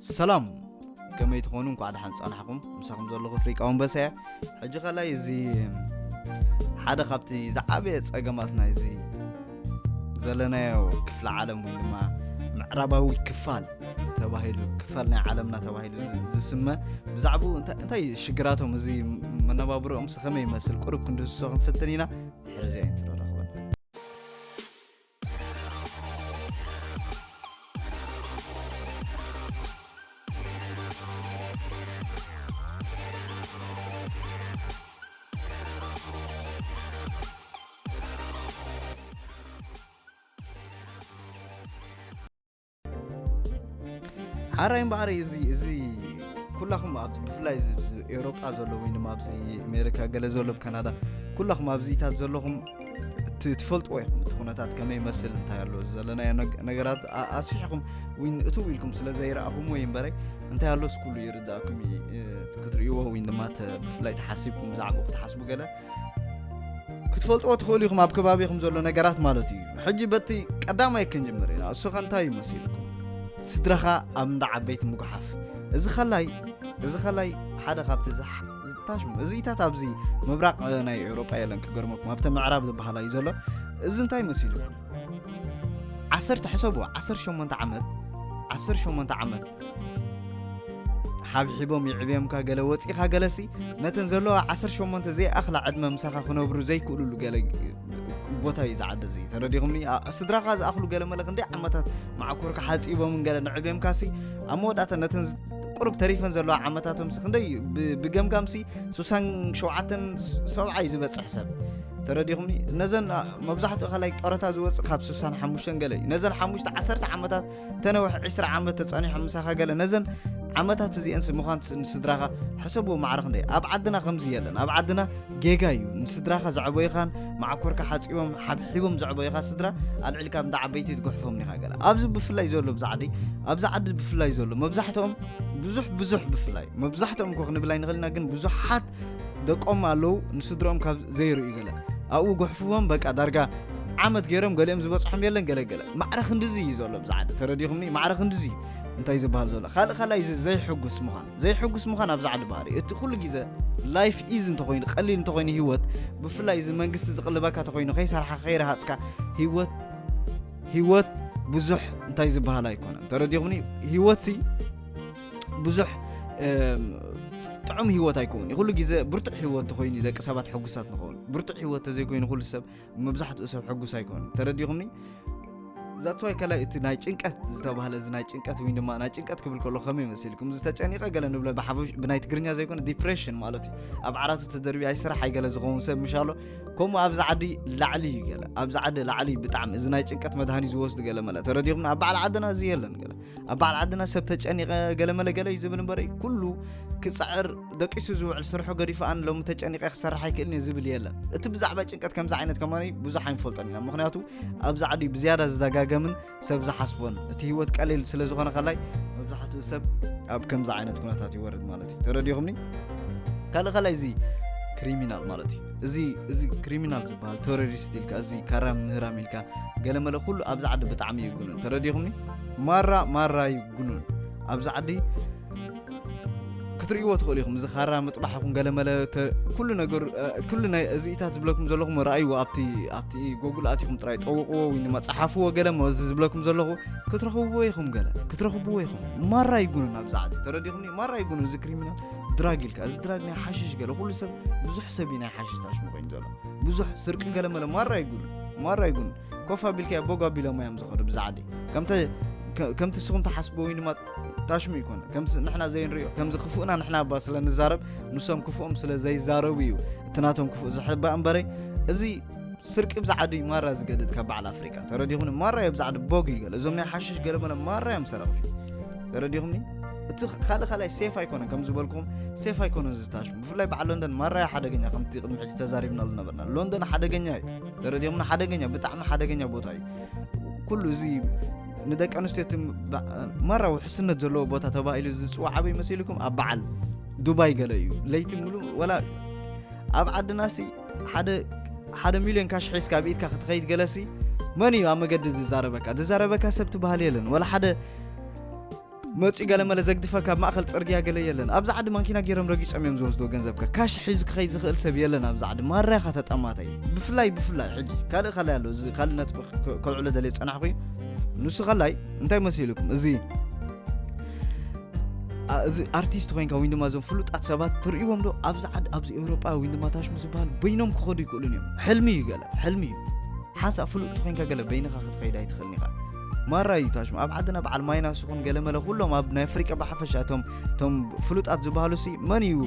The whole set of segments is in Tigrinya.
ሰላም፣ ከመይ ትኾኑ? እንኳዕ ደሓን ጸናሕኩም። ምሳኹም ዘለኹ ፍሪቃ ወንበሰ እየ። ሕጂ ከላይ እዚ ሓደ ካብቲ ዝዓበየ ጸገማት ናይዚ ዘለናዮ ክፍለ ዓለም ወይ ድማ ምዕራባዊ ክፋል ተባሂሉ፣ ክፋል ናይ ዓለምና ተባሂሉ ዝስመ፣ ብዛዕባኡ እንታይ፣ እንታይ ሽግራቶም፣ እዚ መነባብሮኦምስ ከመይ ይመስል፣ ቁሩብ ክንድህስሶ ክንፍትን ኢና። ድሕሪ እዚኣ ኢንትሮ ረኽበና። ሓራይ እምበኣር እዚ፣ እዚ ኩላኹም ኣብዚ፣ ብፍላይ እዚ፣ እዚ ኤውሮጳ ዘሎ ወይ ድማ ኣብዚ ኣሜሪካ ገለ ዘሎ፣ ኣብ ካናዳ፣ ኩላኹም ኣብዚታት ዘለኹም ት-፣ ትፈልጥዎ ኢኹም እቲ ኩነታት ከመይ ይመስል፣ እንታይ ኣሎ፣ እዚ ዘለናዮ ነግ-፣ ነገራት ኣ-፣ ኣስፊሕኩም ወይ እትው ኢልኩም ስለ ዘይረኣኹምዎ እዩ እምበረይ፣ እንታይ ኣሎስ ኩሉ ይርዳእኩም እዩ፣ እ፣ ክትርእይዎ ወይ ድማ ተ-፣ ብፍላይ ተሓሲብኩም ብዛዕባኡ ክትሓስቡ ገለ ክትፈልጥዎ ትኽእሉ ኢኹም፣ ኣብ ከባቢኹም ዘሎ ነገራት ማለት እዩ። ሕጂ በቲ ቀዳማይ ክንጅምር ኢና። እሱ ኸ እንታይ እዩ መሲልኩም? ስድራኻ ኣብ እንዳ ዓበይቲ ምጉሓፍ። እዚ ኸላይ፣ እዚ ኸላይ ሓደ ካብቲ ዝሓ-፣ ዝታሽሙ እዚታት ኣብዚ ምብራቕ፣ እ፣ ናይ ኤውሮጳ የለን ክገርመኩም፣ ኣብቲ ምዕራብ ዝበሃላ እዩ ዘሎ። እዚ እንታይ መሲልኩም? ዓሰርተ፣ ሕሰብዎ፣ ዓሰርተ ሸሞንተ ዓመት፣ ዓሰርተ ሸሞንተ ዓመት ሓብሒቦም የዕብዮምካ፣ ገለ ወጺኻ፣ ገለሲ ነተን ዘለዋ ዓሰርተ ሸሞንተ ዘይኣኽላ ዕድመ ምሳኻ ክነብሩ ዘይክእሉሉ ገለ ቦታ እዩ ዝዓዲ እዚ። ተረዲኹምኒ? ኣ-፣ ስድራኻ ዝኣኽሉ ገለ መለ ክንደይ ዓመታት መዓኮርካ ሓጺቦምን ገለ ንዕብዮምካሲ፣ ኣብ መወዳእታ ነተን ዝ-፣ ቁሩብ ተሪፈን ዘለዋ ዓመታቶምሲ ክንደይ ብ-፣ ብገምጋምሲ ሱሳን ሸውዓተን ስ-፣ ሰብዓ እዩ ዝበጽሕ ሰብ። ተረዲኹምኒ? ነዘን፣ ኣ፣ መብዛሕትኡ ከላይ ጡረታ ዝወጽእ ካብ ሱሳን ሓሙሽተን ገለ እዩ። ነዘን ሓሙሽተ ዓሰርተ ዓመታት ተነውሕ ዒስራ ዓመት ተጸኒሖም ምሳኻ ገለ ነዘን ዓመታት እዚአን ስ-፣ ምዃን ስ-፣ ንስድራኻ ሕሰብዎ ማዕረ ክንደይ። ኣብ ዓድና ከምዚ የለን። ኣብ ዓድና ጌጋ እዩ። ንስድራኻ ዘዕበዩኻን መዓኮርካ ሓጺቦም ሓብሒቦም ዘዕበዩኻ ስድራ ኣልዒልካ እንዳ ዓበይቲ ትጉሕፎም ኢኻ ገለ። ኣብዚ ብፍላይ ዘሎ ብዛ ዓዲ፣ ኣብዛ ዓዲ ብፍላይ ዘሎ መብዛሕትኦም ብዙሕ፣ ብዙሕ ብፍላይ መብዛሕትኦም እኮ ክንብል ኣይንኽእል ኢና፣ ግን ብዙሓት ደቆም ኣለዉ ንስድሮኦም ካብ ዘይርእዩ ገለ ኣብኡ ጉሕፍዎም በቃ ዳርጋ ዓመት ገይሮም ገሊኦም ዝበጽሖም የለን ገለ ገለ። ማዕረ ክንድዚ እዩ ዘሎ ብዛ ዓዲ። ተረዲኹምኒ? ማዕረ ክንድዚ እዩ እንታይ ዝበሃል ዘሎ። ካልእ ካልኣይ እዚ ዘይሕጉስ ምዃን። ዘይሕጉስ ምዃን ኣብዛ ዓዲ ባህሪ። እቲ ኩሉ ግዜ ላይፍ ኢዝ እንተኾይኑ፣ ቀሊል እንተኾይኑ ህይወት፣ ብፍላይ እዚ መንግስቲ ዝቕልበካ ተኾይኑ፣ ከይሰርሓ ከይረሃጽካ ህይወት፣ ህይወት ብዙሕ እንታይ ዝበሃል ኣይኮነን። ተረዲኹምኒ? ህይወትሲ ብዙሕ፣ እም፣ ጥዑም ህይወት ኣይከውን። ኩሉ ግዜ ብርቱዕ ህይወት ተኾይኑ ደቂ ሰባት ሕጉሳት ንኸውን። ብርቱዕ ህይወት ተዘይኮይኑ ኩሉ ሰብ፣ መብዛሕትኡ ሰብ ሕጉስ ኣይኮን። ተረዲኹምኒ? That's why ከላይ እቲ ናይ ጭንቀት ዝተባህለ፣ እዚ ናይ ጭንቀት ወይ ድማ ናይ ጭንቀት ክብል ከሎ ከመይ መሲልኩም? ዝተጨኒቐ ገለ ንብሎ ብሓፈሽ-፣ ብናይ ትግርኛ ዘይኮነ ዲፕሬሽን ማለት እዩ። ኣብ ዓራቱ ተደርቢ ኣይስራሕ ኣይገለ ዝኸውን ሰብ ምሽ ኣሎ። ከምኡ ኣብዚ ዓዲ ላዕሊ እዩ ገለ። ኣብዚ ዓዲ ላዕሊ እዩ ብጣዕሚ። እዚ ናይ ጭንቀት መድሃኒ ዝወስዱ ገለ መለ። ተረዲኹምኒ? ኣብ በዓል ዓድና እዚ የለን ገለ። ኣብ በዓል ዓድና ሰብ ተጨኒቐ ገለ መለ ገለ እዩ ዝብል እምበረይ፣ ኩሉ ክጽዕር ደቂሱ ዝውዕል ስርሑ ገዲፉ ኣነ ሎሚ ተጨኒቐ ክሰርሕ ኣይክእልን እየ ዝብል የለን። እቲ ብዛዕባ ጭንቀት ከምዚ ዓይነት ከማኒ ብዙሕ ኣይንፈልጦን ኢና። ምኽንያቱ ኣብዚ ዓዲ ብዝያዳ ዝደጋገምን ሰብ ዝሓስቦን እቲ ህይወት ቀሊል ስለ ዝኾነ ከላይ መብዛሕትኡ ሰብ ኣብ ከምዚ ዓይነት ኩነታት ይወርድ ማለት እዩ። ተረዲኹምኒ? ካልእ ካልኣይ እዚ ክሪሚናል ማለት እዩ። እዚ፣ እዚ ክሪሚናል ዝበሃል ቴሮሪስት ኢልካ፣ እዚ ካራ ምህራም ኢልካ ገለ መለ ኩሉ ኣብዚ ዓዲ ብጣዕሚ ይጉኑን። ተረዲኹምኒ? ማራ፣ ማራ ይጉኑን። ኣብዚ ዓዲ ክትርእይዎ ትኽእሉ ኢኹም። እዚ ካራ ምጥባሕ ይኹን ገለ መለ ተ-፣ ኩሉ ነገር፣ እ፣ ኩሉ ናይ እዚኢታት ዝብለኩም ዘለኹም ረኣይዎ ኣብቲ፣ ኣብቲ ጎጉል ኣቲኹም ጥራይ ጠውቕዎ ወይ ድማ ጸሓፍዎ ገለ መ-፣ እዚ ዝብለኩም ዘለኹ ክትረኽብዎ ኢኹም ገለ፣ ክትረኽብዎ ኢኹም። ማራ ይጉኑን ኣብዚ ዓዲ። ተረዲኹምኒ? ማራ ይጉኑን እዚ ክሪሚናል ድራግ ኢልካ። እዚ ድራግ ናይ ሓሽሽ ገለ ኩሉ ሰብ፣ ብዙሕ ሰብ እዩ ናይ ሓሽሽ ታሽሙ ኮይኑ ዘሎ። ብዙሕ ስርቂ ገለ መለ ማራ ይጉኑን። ማራ ይጉኑን። ኮፍ ኣቢልካዮ ቦግ ኣቢሎም እዮም ዝኸዱ ብዛ ዓዲ። ከምተ-፣ ከ-፣ ከምቲ ንስኹም ትሓስብዎ ወይ ድማ ታሽሙ ይኮነ። ከምቲ ንሕና ዘይንርእዮ፣ ከምዚ ክፉእና ንሕና እባ ስለ ንዛረብ፣ ንሶም ክፉኦም ስለ ዘይዛረቡ እዩ እቲ ናቶም ክፉእ ዝሕባእ እምበረይ፣ እዚ ስርቂ ብዛ ዓዲ ማራ ዝገድድ ካብ በዓል ኣፍሪቃ። ተረዲኹምኒ? ማራ እዩ ብዛ ዓዲ ቦግ እዩ ገለ። እዞም ናይ ሓሽሽ ገለ መለ ማራ እዮም ሰረቕቲ። ተረዲኹምኒ? እቲ ካልእ ካልኣይ ሴፍ ኣይኮነን፣ ከም ዝበልኩም ሴፍ ኣይኮነን እዚ ታሽሙ። ብፍላይ በዓል ሎንደን ማራ እዩ ሓደገኛ፣ ከምቲ ቅድሚ ሕጂ ተዛሪብናሉ ነበርና። ሎንደን ሓደገኛ እዩ። ተረዲኹምኒ? ሓደገኛ፣ ብጣዕሚ ሓደገኛ ቦታ እዩ። ኩሉ እዚ ንደቂ ኣንስትዮ እቲ ባ-፣ ማራ ውሕስነት ዘለዎ ቦታ ተባሂሉ ዝጽዋዕ ኣበይ መሲልኩም? ኣብ በዓል ዱባይ ገለ እዩ። ለይቲ ሙሉ ወላ ኣብ ዓድናሲ ሓደ፣ ሓደ ሚልዮን ካሽ ሒዝካ ኣብ ኢድካ ክትኸይድ ገለሲ መን እዩ ኣብ መገዲ ዝዛረበካ? ዝዛረበካ ሰብ ትበሃል የለን። ወላ ሓደ መፂኡ ገለ መለ ዘግድፈካ ኣብ ማእኸል ፅርግያ ገለ የለን። ኣብዚ ዓዲ ማንኪና ገይሮም ረጊፆም እዮም ዝወስድዎ ገንዘብካ። ካሽ ሒዙ ክኸይድ ዝኽእል ሰብ የለን ኣብዚ ዓዲ። ማራ ኢኻ ተጠማታይ። ብፍላይ ብፍላይ ሕጂ ካልእ ካልእ ኣሎ፣ እዚ ካልእ ነጥቢ ከ- ከልዕሎ ደልየ ዝፀናሕኩ እዩ። ንሱ ከላይ እንታይ መሲልኩም እዚ ኣ- እዚ ኣርቲስት ኮይንካ ወይ ድማ እዞም ፍሉጣት ሰባት ትርእይዎም ዶ? ኣብዚ ዓድ ኣብዚ ኤውሮጳ ወይ ድማ ታሽሙ ዝበሃል በይኖም ክኸዱ ይክእሉን እዮም። ሕልሚ እዩ፣ ገለ ሕልሚ እዩ። ሓንሳእ ፍሉጥ ተኮይንካ ገለ በይንኻ ክትኸይድ ኣይትኽእልን ኢኻ። ማራ እዩ ታሽሙ። ኣብ ዓድና በዓል ማይናስ ይኹን ገለ መለ ኩሎም ኣብ ናይ ኣፍሪቃ ብሓፈሻ እቶም እቶም ፍሉጣት ዝበሃሉ ሲ መን እዩ?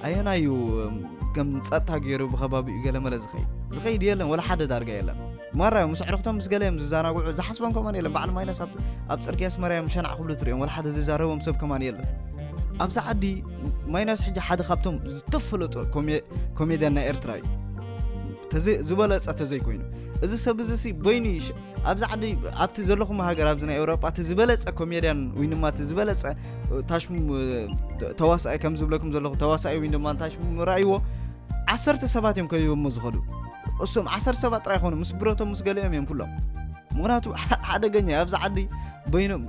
ኣየናይ እዩ? እም፣ ከም ጸጥታ ገይሩ ብኸባቢኡ ገለ መለ ዝኸይድ ዝኸይድ የለን፣ ወላ ሓደ ዳርጋ የለን። ማራ እዮም ምስ ኣዕሩኽቶም ምስ ገለ እዮም ዝዘናግዑ፣ ዝሓስቦም ከማን የለን። በዓል ማይናስ ኣብ ኣብ ጽርግያ ኣስመራ እዮም ሸናዕ ክብሉ ትርእዮም፣ ወላ ሓደ ዝዛረቦም ሰብ ከማን የለን። ኣብዛ ዓዲ ማይናስ ሕጂ ሓደ ካብቶም ዝተፈለጡ ኮሜ- ኮሜድያን ናይ ኤርትራ እዩ። ተዘይ- ዝበለጸ ተዘይኮይኑ፣ እዚ ሰብ እዚ ሲ በይኑ ይሽ- ኣብዚ ዓዲ፣ ኣብቲ ዘለኹም ሃገር፣ ኣብዚ ናይ ኤውሮጳ እቲ ዝበለጸ ኮሜድያን ወይ ድማ እቲ ዝበለጸ ታሽሙ ተ- ተዋሳኢ ከም ዝብለኩም ዘለኹ ተዋሳኢ ወይ ድማ ታሽሙ ራእይዎ ዓሰርተ ሰባት እዮም ከይቦሞ ዝኸዱ። እሶም ዓሰርተ ሰባት ጥራይ ይኾኑ፣ ምስ ብረቶም ምስ ገሊኦም እዮም ኩሎም። ምኽንያቱ ሓ- ሓደገኛ እዩ። ኣብዚ ዓዲ በይኖም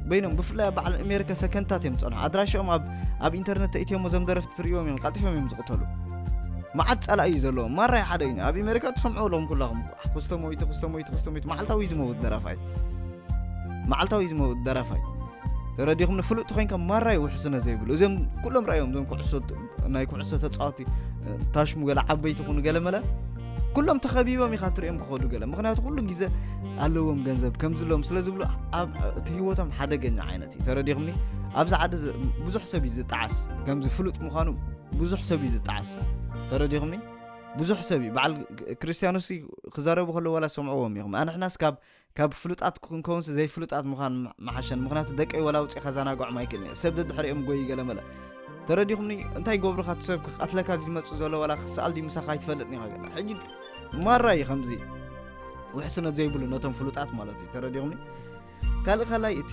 በይኖም ብፍላይ ኣብ በዓል ኣሜሪካ ሰከንታት እዮም ዝጸንሑ። ኣድራሻኦም ኣብ ኣብ ኢንተርነት ተእትዮሞ ዘም ደረፍቲ ትርእዮም እዮም፣ ቀልጢፎም እዮም ዝቕተሉ። መዓት ጸላኢ እዩ ዘለዎም። ማራ እዩ ሓደገኛ። ኣብ ኣሜሪካ ትሰምዑ ኣለኹም ኩላኹም። ክስተ ሞይቱ፣ ክስተ ሞይቱ፣ ክስተ ሞይቱ። መዓልታዊ እዩ ዝመውት ደራፋይ። መዓልታዊ እዩ ዝመውት ደራፋይ። ተረዲኹም ንፍሉጥ ተኮይንካ ማራ እዩ ውሕስነት ዘይብሉ። እዚኦም ኩሎም ራእዮም፣ እዞም ኩዕሶ ናይ ኩዕሶ ተጻወቲ ታሽሙ ገለ ዓበይቲ ኩኑ ገለ መለ ኩሎም ተኸቢቦም ኢኻ ትርእዮም ክኸዱ ገለ። ምኽንያቱ ኩሉ ግዜ ኣለዎም ገንዘብ ከም ዝለዎም ስለ ዝብሉ ኣብ እቲ ህይወቶም ሓደገኛ ዓይነት እዩ። ተረዲኹምኒ? ኣብዚ ዓዲ ዝ- ብዙሕ ሰብ እዩ ዝጠዓስ። ከምዚ ፍሉጥ ምዃኑ ብዙሕ ሰብ እዩ ዝጠዓስ። ተረዲኹምኒ? ብዙሕ ሰብ እዩ። በዓል ክርስቲያኖስ ክዛረቡ ከለዉ ዋላ ሰምዕዎም ኢኹም። ኣንሕናስ ካብ ካብ ፍሉጣት ክንከውንስ ዘይፍሉጣት ምዃን ም- መሓሸን። ምኽንያቱ ደቀይ ዋላ ውፅእ ከዘናግዖም ኣይክእልን እየ። ሰብ ደድሕሪኦም ጎይ ገለ መለ። ተረዲኹምኒ? እንታይ ገብሩኻ እቲ ሰብ ክቐትለካ ዝመፅእ ዘሎ ዋላ ክሰኣል ድዩ ምሳኻ ኣይትፈልጥን ኢኻ ገለ። ሕጂ ማራ እዩ ከምዚ ውሕስነት ዘይብሉ ነቶም ፍሉጣት ማለት እዩ። ተረዲኹምኒ? ካልእ ካልኣይ እቲ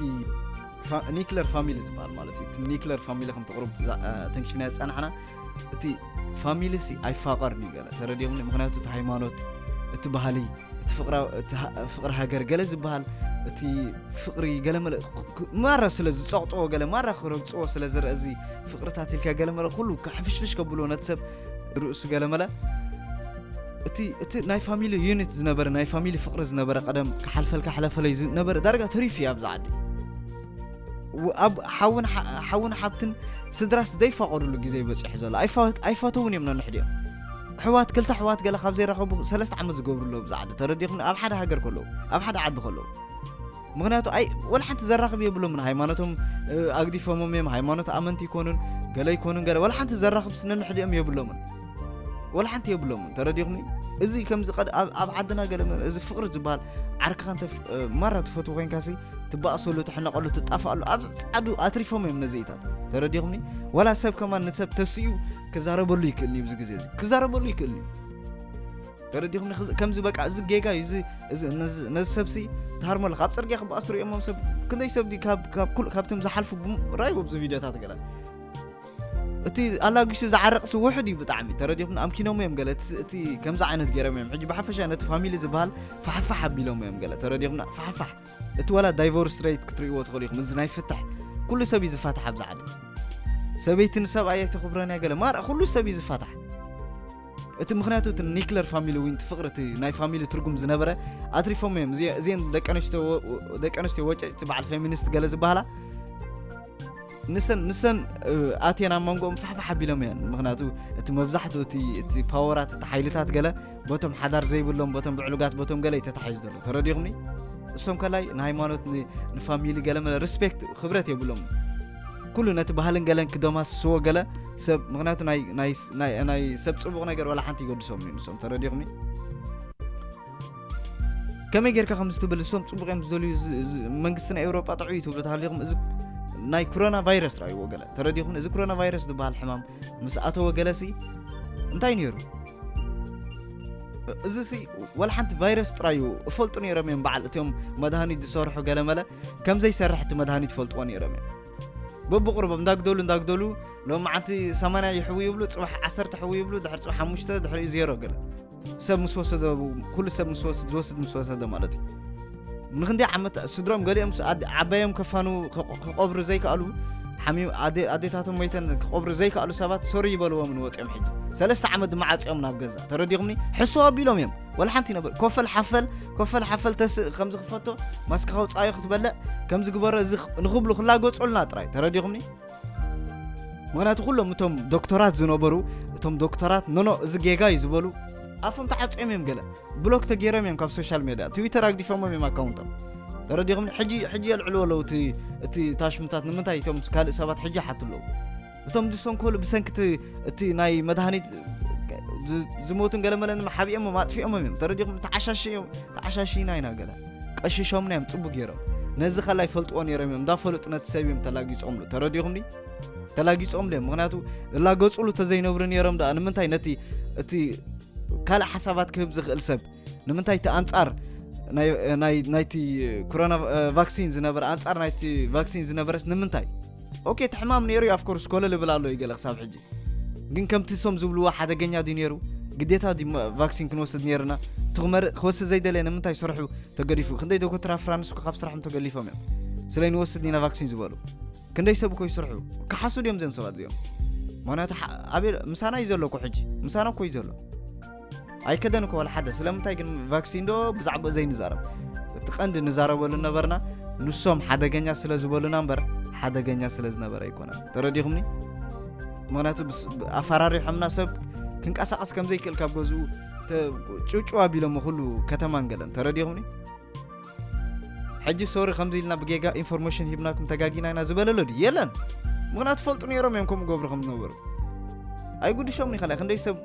ፋ- ኒክለር ፋሚሊ ዝበሃል ማለት እዩ። እቲ ኒክለር ፋሚሊ ከም ትቕርብ ዛ- እ፣ ተንኪፍና ዝፀናሕና እቲ ፋሚሊ ሲ ኣይፋቐርን እዩ ገለ። ተረዲኹምኒ? ምኽንያቱ እቲ ሃይማኖት፣ እቲ ባህሊ፣ እቲ ፍቕራ- እቲ ሃ- ፍቕሪ ሃገር ገለ ዝበሃል እቲ ፍቕሪ ገለ መለ ክ- ክ- ማራ ስለ ዝፀቕጥዎ ገለ ማራ ክረግፅዎ ስለ ዝረአ እዚ ፍቕርታት ኢልካ ገለ መለ ኩሉ ክሕፍሽፍሽ ከብልዎ ነቲ ሰብ ርእሱ ገለ መለ እቲ እቲ ናይ ፋሚሊ ዩኒት ዝነበረ ናይ ፋሚሊ ፍቕሪ ዝነበረ ቀደም ክሓልፈልካ ሓለፈለይ ዝነበረ ዳርጋ ተሪፉ እዩ ኣብዚ ዓዲ። ው- ኣብ ሓውን ሓ- ሓውን ሓብትን ስድራስ ዘይፋቐዱሉ ግዜ ይበፅሑ ዘሎ ኣይፋ- ኣይፋተውን እዮም ነንሕዲኦም። ኣሕዋት ክልተ ኣሕዋት ገለ ካብ ዘይራኸቡ ሰለስተ ዓመት ዝገብሩ ኣለዉ ኣብዚ ዓዲ። ተረዲኹም? ኣብ ሓደ ሃገር ከለዉ ኣብ ሓደ ዓዲ ከለዉ ምኽንያቱ ኣይ ወላ ሓንቲ ዘራኽብ የብሎምን። ሃይማኖቶም እ፣ ኣግዲፎሞም እዮም። ሃይማኖት ኣመንቲ ይኮኑን ገለ ይኮኑን ገለ ወላ ሓንቲ ዘራኽብ ስነንሕዲኦም የብሎምን። ወላ ሓንቲ የብሎምን። ተረዲኹምኒ? እዚ ከምዚ ቀድ- ኣብ ኣብ ዓድና ገለ መ- እዚ ፍቕሪ ዝበሃል ዓርክኻ እንተ ፍ- እ፣ ማራ ትፈትዎ ኮይንካሲ ትባእሰሉ፣ ትሕነቐሉ፣ ትጣፋኣሉ ኣብ ጻዕዱ ኣትሪፎም እዮም ነዚኢታት። ተረዲኹምኒ? ዋላ ሰብ ከማን ንሰብ ተስኡ ክዛረበሉ ይክእል እዩ። ኣብዚ ግዜ እዚ ክዛረበሉ ይክእል እዩ። ተረዲኹም? ንክዝ- ከምዚ በቃ እዚ ጌጋ እዩ፣ እዚ- እዚ- ነዚ- ነዚ ሰብሲ ትሃርሞ ኣለካ። ኣብ ፅርግያ ክበኣሱ ርእዮሞም ሰብ ክንደይ ሰብ ድዩ ካብ- ካብ ኩል- ካብቶም ዝሓልፉ ብም- ራእይዎ ኣብዚ ቪድዮታት ገለ እቲ ኣላጊሱ ዝዓረቕሲ ውሕድ እዩ ብጣዕሚ። ተረዲኹም? ኣምኪኖም እዮም ገለ እቲ- እቲ ከምዚ ዓይነት ገይሮም እዮም። ሕጂ ብሓፈሻ ነቲ ፋሚሊ ዝበሃል ፋሕፋሕ ኣቢሎም እዮም ገለ። ተረዲኹም? ፋሕፋሕ እቲ ዋላ ዳይቮርስ ሬት ክትርእይዎ ትኽእሉ ኢኹም። እዚ ናይ ፍትሕ ኩሉ ሰብ እዩ ዝፋታሕ ኣብዚ ዓዲ። ሰበይቲ ንሰብኣይ ኣይተኽብረን እያ ገለ ማራ ኩሉ ሰብ እዩ ዝፋታሕ። እቲ ምኽንያቱ እቲ ኒክለር ፋሚሊ ዊን ፍቕሪ እቲ ናይ ፋሚሊ ትርጉም ዝነበረ ኣትሪፎም እዮም። እዚ- እዚአን ደቂ ኣንስትዮ ወ- ደቂ ኣንስትዮ ወጨጭቲ በዓል ፌሚኒስት ገለ ዝበሃላ ንሰን ንሰን እ፣ ኣትየን ኣብ መንጎኦም ፋሕፋሕ ኣቢሎም እየን። ምኽንያቱ እቲ መብዛሕትኡ እቲ እቲ ፓወራት እቲ ሓይልታት ገለ በቶም ሓዳር ዘይብሎም በቶም ብዕሉጋት በቶም ገለ እዩ ተታሒዙ ዘሎ። ተረዲኹምኒ? እሶም ከላይ ንሃይማኖት ን- ንፋሚሊ ገለ መለ ሪስፔክት ክብረት የብሎም። ኩሉ ነቲ ባህልን ገለን ክደማስስዎ ገለ ሰብ ምኽንያቱ ናይ- ናይ- ናይ- ናይ ሰብ ፅቡቕ ነገር ዋላ ሓንቲ ይገድሶም እዩ ንሶም። ተረዲኹምኒ? ከመይ ጌርካ ከም ዝትብል እሶም ፅቡቕ እዮም ዝደልዩ ዝ- ዝ- መንግስቲ ናይ ኤውሮጳ ጥዑይ እዩ ትብሉ ተሃሊኹም። እዚ ናይ ኮሮና ቫይረስ ራእይዎ ገለ። ተረዲኹምኒ? እዚ ኮሮና ቫይረስ ዝበሃል ሕማም ምስ ኣተወ ገለሲ እንታይ ነይሩ? እዚ ሲ ዋላ ሓንቲ ቫይረስ ጥራይ እዩ። እፈልጡ ነይሮም እዮም በዓል እቲኦም መድሃኒት ዝሰርሑ ገለ መለ ከም ዘይሰርሕ እቲ መድሃኒት ይፈልጥዎ ነይሮም እዮም። በብቕርቦም እንዳግደሉ እንዳግደሉ ሎም መዓንቲ ሰማንያ ይሕዊ ይብሉ፣ ፅባሕ ዓሰርተ ሕዊ ይብሉ፣ ድሕሪ ፅባሕ ሓሙሽተ ድሕሪኡ ዜሮ ገለ ሰብ ምስ ወሰደ ኩሉ ሰብ ምስ ወስድ ዝወስድ ምስ ወሰደ ማለት እዩ። ንክንደይ ዓመት ስድሮም ገሊኦም ስ- ኣደ- ዓባዮም ከፋኑ ከቆ- ክቆብሩ ዘይከኣሉ ሓሚም ኣደ- ኣዴታቶም ሞይተን ክቆብሩ ዘይከኣሉ ሰባት ሶሪ ይበልዎም ንወፅኦም። ሕጂ ሰለስተ ዓመት ድማ ዓፅዮም ናብ ገዛ ተረዲኹምኒ። ሕሶ ኣቢሎም እዮም ወላ ሓንቲ ነበር ኮፈል ሓፈል ኮፈል ሓፈል ተስእ ከምዚ ክፈቶ ማስካ ከውፃዮ ክትበልዕ ከምዚ ግበሮ እዚ ኽ- ንክብሉ ክላገፁልና ጥራይ ተረዲኹምኒ። ምክንያቱ ኩሎም እቶም ዶክተራት ዝነበሩ እቶም ዶክተራት ኖኖ እዚ ጌጋ እዩ ዝበሉ ኣፎም ተዓፅዮም እዮም። ገለ ብሎክ ተገይሮም እዮም ካብ ሶሻል ሜድያ ትዊተር ኣግዲፎሞም እዮም ኣካውንቶም ተረዲኹም። ሕጂ ሕጂ የልዕልዎ ኣለዉ እቲ እቲ ታሽምታት ንምንታይ እቶም ካልእ ሰባት ሕጂ ሓት ኣለዉ። እቶም ዝሰንኮሉ ብሰንኪ እቲ- እቲ ናይ መድሃኒት ዝ- ዝሞቱን ገለመለን ሓቢኦሞም ኣጥፊኦሞም እዮም ተረዲኹም። ተዓሻሽዮም ተዓሻሽና ኢና ገለ ቀሽሾምና እዮም ፅቡ ገይሮም። ነዚ ከላ ይፈልጥዎ ነይሮም እዮም እንዳፈለጡ ነቲ ሰብ እዮም ተላጊፆምሉ ተረዲኹም ዲ ተላጊፆምሉ እዮም። ምክንያቱ እላገፁሉ ተዘይነብሩ ነይሮም ደኣ ንምንታይ ነቲ እቲ ካልእ ሓሳባት ክህብ ዝኽእል ሰብ ንምንታይ እቲ ኣንፃር ናይ- ናይ- ናይቲ ኮሮና እ፣ ቫክሲን ዝነበረ ኣንፃር ናይቲ ቫክሲን ዝነበረስ ንምንታይ ኦኬ እቲ ሕማም ነይሩ እዩ ኣፍኮርስ ኮለል ይብል ኣሎ እዩ ገለ ክሳብ ሕጂ ግን ከምቲ ሶም ዝብልዎ ሓደገኛ ድዩ ነይሩ ግዴታ ድዩ ማ- ቫክሲን ክንወስድ ነይርና እቲ ክመርእ ክወስድ ዘይደለየ ንምንታይ ስርሑ ተገዲፉ ክንደይ ዶክተር ፍራንስ እኮ ካብ ስራሕም ተገሊፎም እዮም ስለ ንወስድ ኢና ቫክሲን ዝበሉ ክንደይ ሰብ እኮ ይስርሑ ክሓሱ ድዮም ዘም ሰባት እዚኦም ምክንያቱ ሓ- ኣበይ ምሳና እዩ ዘሎ እኮ ሕጂ ምሳና እኮ እዩ ዘሎ ኣይከደን እኮ ወላ ሓደ ስለምንታይ ግን ቫክሲን ዶ ብዛዕባ ዘይንዛረብ እቲ ቀንዲ ንዛረበሉ ነበርና ንሶም ሓደገኛ ስለ ዝበሉና እምበር ሓደገኛ ስለ ዝነበረ ኣይኮነን ተረዲኹምኒ ምክንያቱ ብስ- ብ- ኣፈራሪሖምና ሰብ ክንቀሳቀስ ከም ዘይክእል ካብ ገዝኡ ተ- ጭውጭው ኣቢሎሞ ኩሉ ከተማን ገለን ተረዲኹምኒ ሕጂ ሶሪ ከምዚ ኢልና ብጌጋ ኢንፎርሜሽን ሂብናኩም ተጋጊና ኢና ዝበለሎ ድዩ የለን ምክንያቱ ፈልጡ ነይሮም እዮም ከምኡ ገብሩ ከም ዝነበሩ ኣይጉድሾም ይኸላ ክንደይ ሰብ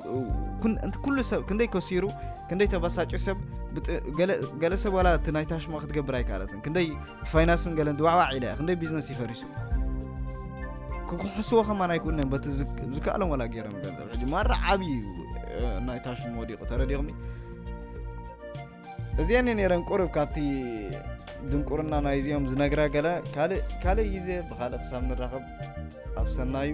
ኩን- እንት- ኩሉ ሰብ ክንደይ ከሲሩ ክንደይ ተባሳጭ ሰብ ብጥ- ገለ- ገለ ሰብ ዋላ እቲ ናይ ታሽማ ክትገብር ኣይከኣለትን ክንደይ ፋይናንስን ገለን ድዋዕዋዕ ኢለ ክንደይ ቢዝነስ ይፈሪሱ ክክሕስዎ ከማን ኣይክእሉን እዮም በቲ ዝክ- ዝከኣሎም ዋላ ገይሮም ገንዘብ ሕጂ ማራ ዓብዪ እዩ እ፣ ናይ ታሽሙ ወዲቑ ተረዲኹም እዚአን ነይረን ቁርብ ካብቲ ድንቁርና ናይዚኦም ዝነግራ ገለ ካልእ ካልእ ግዜ ብኻልእ ክሳብ ንራኸብ ኣብ ሰናዩ